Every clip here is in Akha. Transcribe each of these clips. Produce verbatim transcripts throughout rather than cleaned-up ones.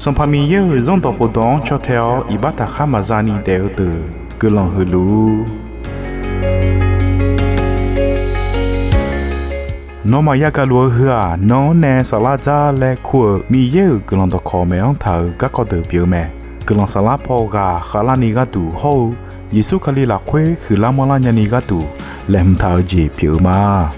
Sanqpaq Miqyaer-euq Zanrdawq khofdawq-anr caw tae-awr iqbax taqkhar maqza ni daef-eu deuq guiqlanq huiq luf-ur. Nawmaf yagaq luf-eu heu-aq, nan-anr nae saflar dzar laer kur-euq Miqyaer-euq guiqlanq dawqkawq maeq-anr taq-euq garkawv deuq pyeuf-eu mae. Guiqlanq saflar paw ghaq khavlarni gharduq hawr-eu Yeqsur Kali lafkhoer huiqlar manrlar nyani gharduq laeqhmq taq-eu jeq pyeuf-eu ma.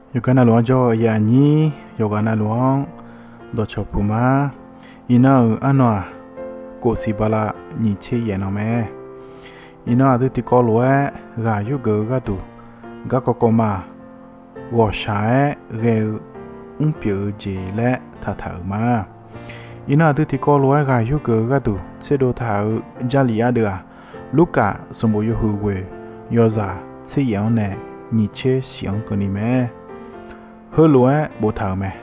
Yawqghaq navluf-anr jawr-eu aqyuif aqnyir yawqghaq navluf-anr dawqcawq puq ma. Iqnan-euq arnan-aq, kof siq bala nyiq tser yaef nan mae. Iqnan aqdui tiqkawv lof-aer ghaq yurgeuf-eu gharduq, garkawv kawv ma-aq, ghawqshaq-aer ghae-eu mrpyeuf-eu jeq laer taqtaq-euq ma. Iqnan aqdui tiqkawv lof-aer ghaq yurgeuf-eu gharduq tserdov taq-euq Jarlif ardeuv-aq, Lurkaf sanqbof yawhuiq ghoeq yawzaq tser yaef-anr nae nyiq tser shif-anr keuvni mae. Heulof-aer boftaq-euq mae.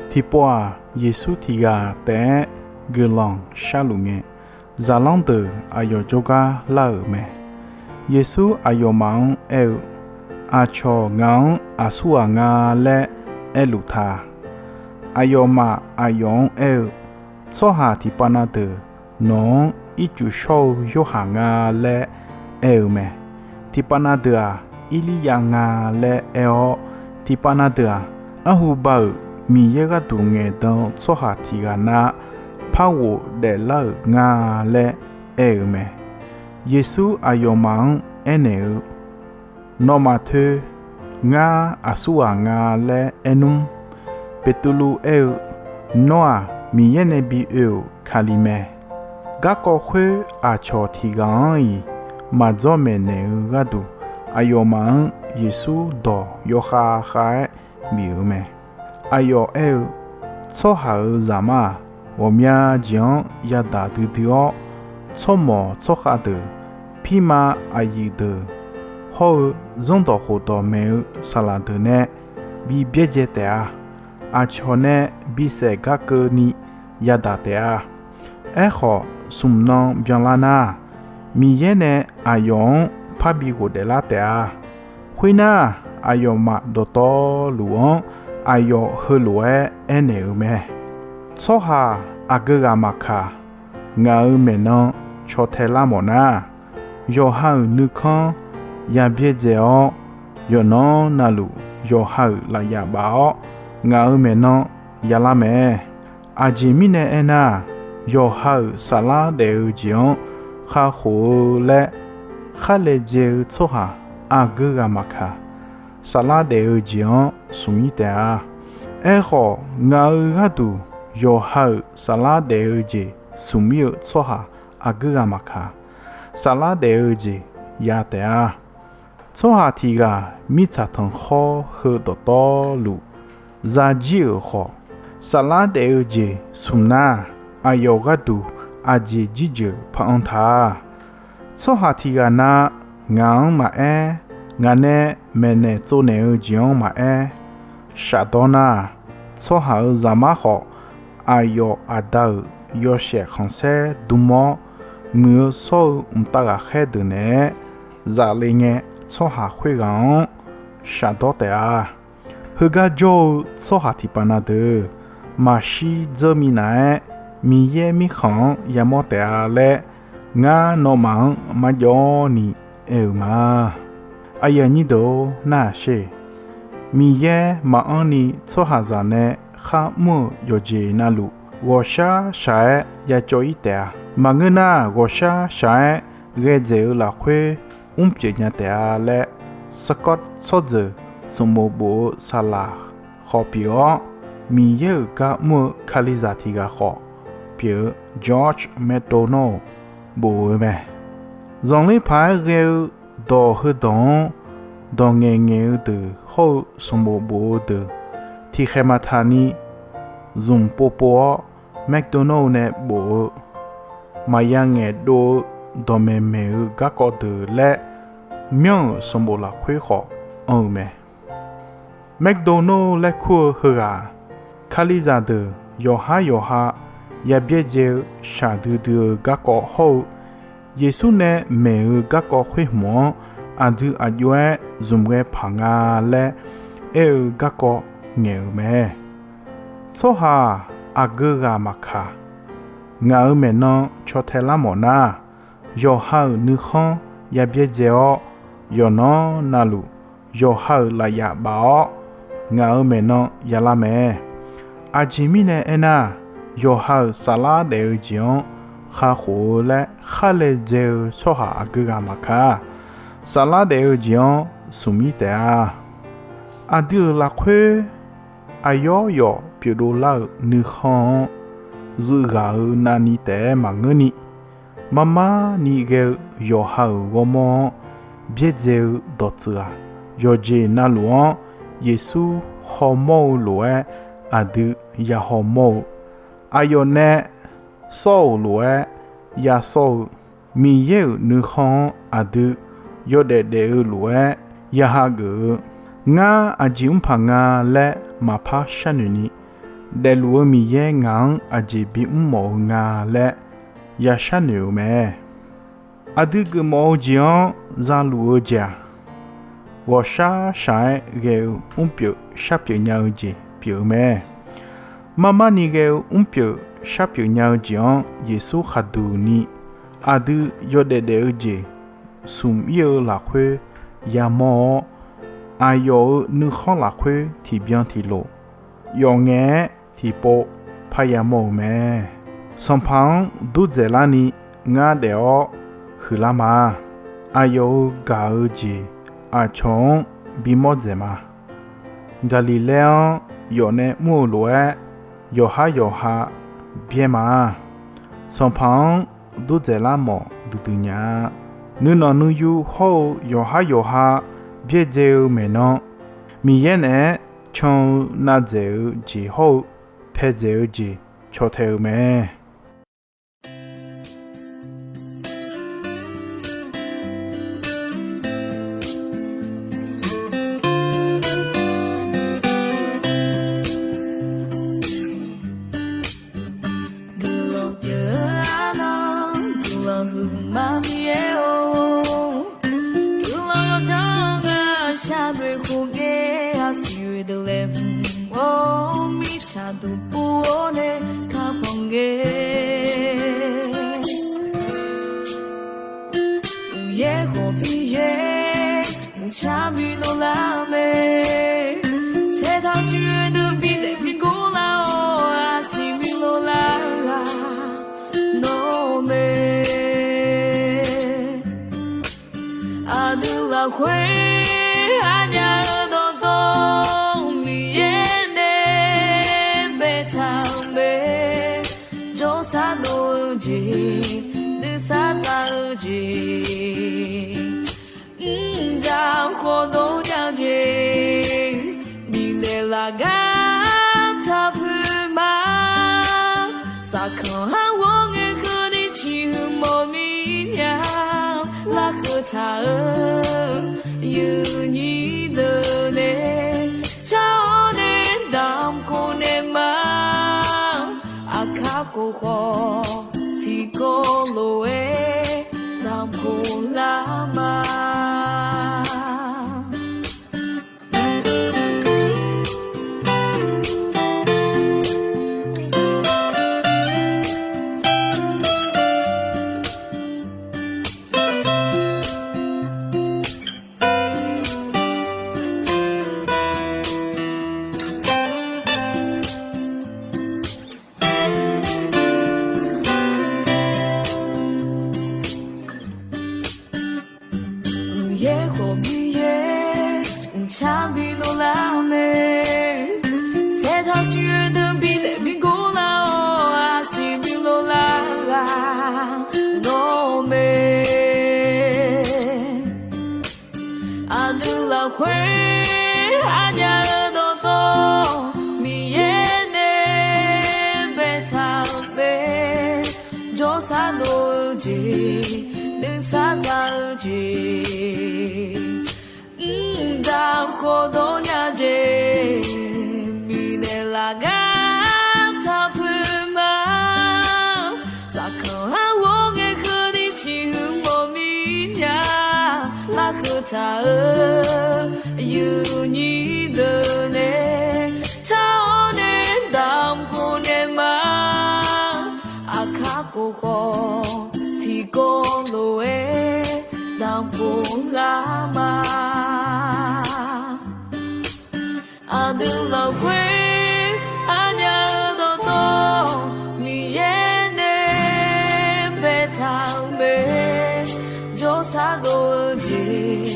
Tiqpov-aq, Yeqsur tiq ghaq taef-aer guiqlanq sharluf ngae, zaqlanr deuq aqyawf jawrgar lar-euq mae. Yeqsur aqyawfmaf-anr aer-eu, Aqcawq ngaq-anr aqsurghaq nga laer aerluf ta. Aqyawfmaf aqyawf-anr aer-eu, Tsawrhaq tiqpav na deuq nawq-anr ircuf shawr-eu Yorhaq nga laer aer-eu mae. Tiqpav na deuq-aq, Irliryav nga laer aer-awr, tiqpav na deuq-aq, arhu ba-euq Miqyaer gharduq ngaeqdan-eu tsawrhaq tiq ghaq nar, par ghofdaef lar-euq nga laer aer-eu mae. Yeqsur aqyawfmaf-anr aernaeq-eu, Nawmaf toeq, ngar aqsurghaq nga laer aer nmr. Beqtuvluv aer-eu, Nawr-aq, Miqyaer nae bi oe-euq Kali mae. Garkawv khoer aqcawq tiq ghaq-anr-iq maqdzawr maeqnaeq-eu gharduq, aqyawfmaf-anr Yeqsur dawq yawkhav khav-aer bif-euq mae. Aqyawf aer-eu, Tsawrhaq-euq Zaqmar-aq, ghawqmya jeq-anr yadaq duidui-awr, tsawrmawq tsawrkhav deuq, pirma aqyuif deuq hawr-eu zanrdawq khofdawq maeq-eu saqlaq deuq nae bi byaerdzae taef-a. Aqcawq nae bisaef gar keuvni yadaq taef-a. Aerkhawf, smq nan byanlar nar, Miqyaer nae aqyawf-anr parbi ghofdaef lar taef-a. Khoernar, aqyawfmaf dawqtawvluf-anr aqyawf heulof-aer aernaeq-euq mae. Tsawrhaq aqgeu ghaq maqkaq, ngaq-euq maeqnan caw tae lar mawf nar, yawqha-euq nuikanr ya byaerdzae-awr, yawqnan navluf yawqha-euq lafyaf baf-awr, ngaq-euq maeqnan yalar mae. Aqjeq mirnae aernar, yawqha-euq saflar daef-eu jeq-anr kakhof-eu laer khar laejae-eu tsawrhaq aqgeu ghaq maqkaq, saflar daef-eu jeq-anr smq-ir taef-a. Aerkhawf, ngaq-euq gharduq yawqha-euq saflar daef-eu jeq smq-ir-eu tsawrhaq aqgeu ghaq maqkaq, saflar daef-eu jeq ya taef-a. Tsawrhaq tiq ghaq mirtsaq tanqkhawr heu dawqtawvluf zajir-euq khawf, saflar daef-eu jeq smq nar, aqyawf gharduq aqjeq jirjeuq par-anr ta. Tsawrhaq tiq ghaq na, ngaq-anr maqaer, ngaq nae maeqnaeq tsovnaeq-eu jeq-anr maqaer, shafdawr nar, Tsawrhaq-euq Zaqmar khawf, aqyawf Aqda-euq yawshaef khanqsaer dm-awr, muiq-eu shawr-eu mqtav ghaqkhaer deuq naeq-aer zaf le ngae, tsawrhaq khoerghaq-anr shafdawr taef-a. Heugar jawr-eu tsawrhaq tiqpav na deuq, maqshir dzeur minav-aer Miqyaer mirkhanq-anr yamawr taef-a laer, ngar nawmaf-anr marjawv ni aer-eu ma. Aqyuif aqnyir deuq-or, narhaq sher. Miqyaer maqanr ni tsawrhaqzaq nae khar mr-euq yawqjeq navluf, ghawqshar shaq-aer ya cawv-ir taef-a. Maqngeur nar, ghawqshar shaq-aer ghae dzaeq-eu lafkhoer mr pyeuf nya taef-a laer, Scott tsawrjeuq sanqbof bof-eu saqlaq khawf pyeuf-awr, Miqyaer-euq gar mr-eu Kalizaq tiq ghaq khawf pyeuf-eu George MacDonald bof-eu mae. Zanqler paq-aer ghae-eu dawq heudawq-anr dawq ngaeqngaeq-eu deuq hawr-eu sanqbof bof-eu deuq tiqkhaeq maqtaq ni zmq povpov-awr, MacDonald nae bof-eu maqya ngaeqdov-eu dawqmaeq maeq-eu garkawv deuq laer myanr-euq sanqbof lafkhoer khawf anr-eu mae. MacDonald laer kur-eu heughaq, Kalizaq deuq yawqhar yawqha ya byaerdzae-eu shaqdui dui-eu garkawv hawr-eu, Yeqsur nae maeq-eu garkawv khoer hmq-anr aqdui aqjox-aer zmq ghae paq nga laer aer-eu garkawv ngaeq-euq mae. Tsawrhaq-aq, aqgeu ghaq maqkaq, ngaq-euq maeqnan caw tae lar mawf nar, yawqha-euq nuikhanr ya byaerdzae-awr, yawqnan navluf yawqha-euq lafyaf baf-awr, ngaq-euq maeqnan ya lar mae. Aqjeq mirnae aernar, yawqha-euq saflar daef-eu jeq-anr kakhof-eu laer khar laejae-eu tsawrhaq aqgeu ghaq maqkaq, saflar daef-eu jeq-anr smq mir taef-a. Aqdui-euq lafkhoer aqyawf yawf pyeufdov lar-euq nuikhanr-anr zuif ghaq-euq navni taef-aer maqngeurni, marmar ni ghae-eu yawqha-euq ghawrmawr-anr byaerdzae-eu dawqtsuif-aq, yawqjeq navluf-anr Yeqsur hawmawr-eu lof-aer aqdui ya hawmawr-eu, aqyawf nae sawr-euq lof-aer ya sawr-eu, Miqyaer-euq nuikhanr-anr aqdui yawdaef daef-eu lof-aer ya hageuf-eu, ngar aqjeq mr paq nga laer maqpar sharnoeq ni, daefluf-eu Miqyaer ngaq-anr aqjeq bimr mawf-eu nga laer ya sharnoeq-euq mae. Aqdui geufmawf-eu jeq-anr zaluf-eu jeq-aq, ghawqshar shaq-aer ghae-eu mrpyeuf sharpyeuf nya-eu jeq pyeuf-eu mae. Marmar ni ghae-eu mrpyeuf sharpyeuf nya-eu jeq-anr Yeqsur khaqduq ni, aqdui yawdaef daef-eu jeq smq ir-eu lafkhoer yamawr-awr, aqyawf-euq nuikhanr lafkhoer tiqbyan tiqlof, yawf ngae-aer tiqpov parya mawr-euq mae. Sanqpaq-anr dur dzaeqlar ni ngar daef-awr huiqlar ma. Aqyawf-euq gaq-eu jeq aqcawq-anr bimawr dzaeq ma. Gaqliqlaer-anr yawf nae mr-eu lof-aer, yawqhar yawqha byaer ma. Sanqpaq-anr dur dzaeqlar mawf duidui nya-a. Nuinanq nuiyu hawr-eu yawqhar yawqha byaerdzae-eu maeqnan, Miqyaer naeq-aer can-eu navdzaeq-eu jeq hawr-eu paedzaeq-eu jeq caw tae-eu mae. Guiqlanq pyeuf-eu arnan, guiqlanq huiqma Miqyaer-or, guiqlanq yawdzanr-eu ngar sharnoeq khof ngae, aqsiq oe deuq laeqhmq-or, mirtsaq duq pov-awr nae kakhanq ngae. Uqyaer khawf Miqyaer mqcar bi dovlar mae. Saertaq siq oe deuq bi daef bi gor lar-awr, aqsiq bi dovlar-eu ghaq nawr mae. Aqdui lafkhoer aqnyaf-eu dawqtawv Miqyaer nae baetaq-euq mae. Jawrsar dov-eu jeq, nuisar za-eu jeq, mrjaq khawf dov nya jeq, bifnaeq laf gar taq puiq ma. Saqkanq har ghawr ngae keuvni ciqhuiq mawf mir nya. Larkeuv taq-euq yuifnyir deuq nae car-awr nae damq khof naeq ma. Aqkar khof khawf tiqkawv lof-aer damq khof lar ma. Uqyaer khawf Miqyaer mqcar bi dovlar mae. Saertaq siq oe deuq bi daef bi gor lar-awr, aqsiq bi dovlar ghaq nawr mae. Aqdui lafkhoer aqnyaf-eu dawqtawv Miqyaer nae baetaq-euq mae. Jawrsar dov-eu jeq, nuisar za-eu jeq, mqdaq khawf dov nya jeq, bifnaeq laf gar taq puiq ma. Yuifnyir deuq nae car-awr nae damq khof naeq ma. Aqkar khof khawf tiqkawv lof-aer damq khof lar ma. Aqdui lafkhoer aqnyaf-eu dawqtawv Miqyaer nae baetaq-euq mae. Jawrsar dov-eu jeq,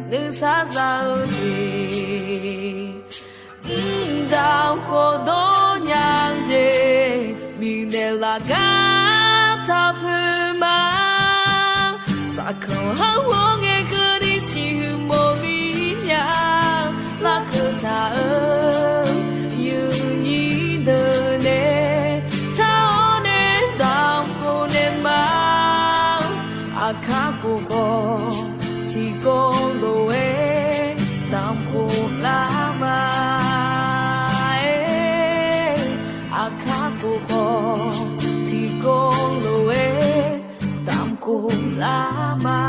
nuisar za-eu jeq, mrdzaq khawf dawrnya-eu jeq, bifnaeq laf gar taq poeq ma. Saqkanq har ghawr ngae keuvni siqhuiq mawf mir nya. Larkeuv taq-eu yuifnyir deuq nae car-awr nae damq khof naeq ma. Aqkar khof khawf tiqkawv lof-aer damq khof lar ma. Aqkar khof khawf tiqkawv lof-aer damq khof lar ma.